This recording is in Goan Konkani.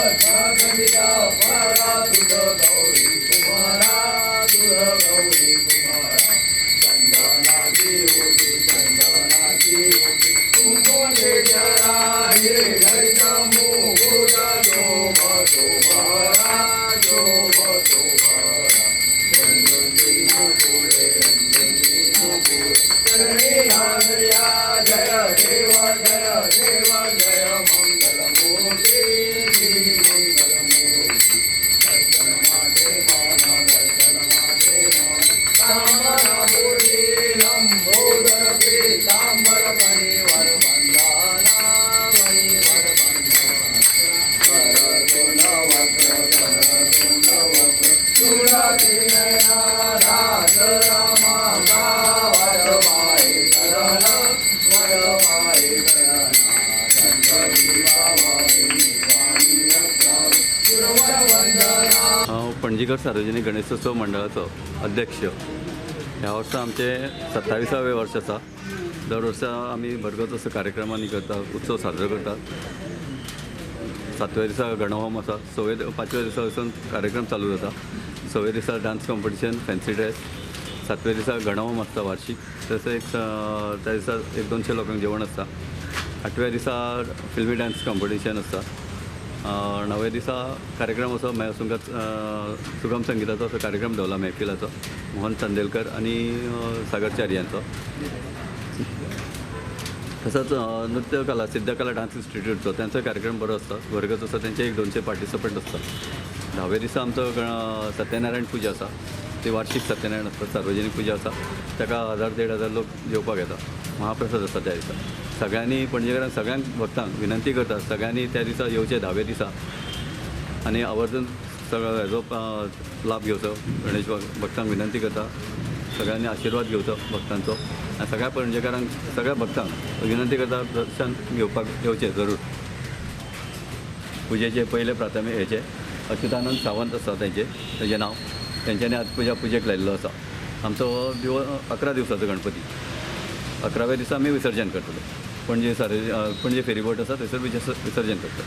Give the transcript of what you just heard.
गौरी कुमारा तुझ गौरी कुमारा चंदनाची ओटी चंदनाची ओटी कुंकुम जरा हिरे जडित मुकुट शोभ शोभरा शोभ शोभरा रंजनी पुरे रंजनी पुरे चरणी घालया जय देव जय देव जय मंगल मूर्ती श्री मंगल मूर्ती दर्शन माझे मन दर्शन माझे मन कामना पूर्ती लंबोदर पीतांबर मणिवर वंदना मणिवर वंदना करतोंड वक्र करतोंड वक्र तुळाची नयना दास रामा वर पाये शरण वर पाये शरणा हांव पणजीकर सार्वजनीक गणेशोत्सव मंडळाचो अध्यक्ष. ह्या वर्सा आमचें 27वें वर्स आसा. दर वर्सा आमी भरगच असो कार्यक्रम आनी करता, उत्सव साजरो करतात. सातव्या दिसा गणहोम आसा. सवे पांचव्या दिसा वचून कार्यक्रम चालू जाता. सव्या दिसा डांस कॉम्पिटिशन, फॅन्सी ड्रेस. सातव्या दिसा गणहोम आसता वार्षीक. तशें एक त्या दिसा एक 200 लोकांक जेवण आसता. आठव्या दिसा फिल्मी डांस कॉम्पिटिशन आसता. णव्या दिसा कार्यक्रम असो तुमकां सुगम संगिताचो असो कार्यक्रम दवरला महफिलाचो, मोहन चांदेलकर आनी सागर च्यारी यांचो. तसोच नृत्यकला सिद्धकला डान्स इन्स्टिट्यूटचो त्यांचो कार्यक्रम बरो आसता, वर्गच आसा. तेंचे एक 200 पार्टिसिपंट आसता. धाव्या दिसा आमचो सत्यनारायण पुजा आसा. ती वार्षीक सत्यनारायण आसता, सार्वजनीक पुजा आसा. ताका 1000 1500 लोक जेवपाक येता. महाप्रसाद आसता त्या दिसा. सगळ्यांनी पणजेकारांक, सगळ्यांक भक्तांक विनंती करता, सगळ्यांनी त्या दिसा येवचें धाव्या दिसा आनी आवर्जून सगळो हेजो लाभ घेवचो. गणेश भक्तांक विनंती करता, सगळ्यांनी आशिर्वाद घेवचो भक्तांचो आनी सगळ्या पणजेकारांक, सगळ्या भक्तांक विनंती करता, दर्शन घेवपाक येवचें जरूर. पुजेचे पयले प्राथमीक हेचे अच्युतानंद सावंत आसा तेंचे, तेजें नांव. तेंच्यांनी आज पुजा पुजेक लायिल्लो आसा. आमचो हो दिवस 11 दिवसाचो गणपती. 11व्या दिसा आमी विसर्जन करतले. पणजे सार पणजे फेरीबोट आसा, थंयसर विसर्जन करतले.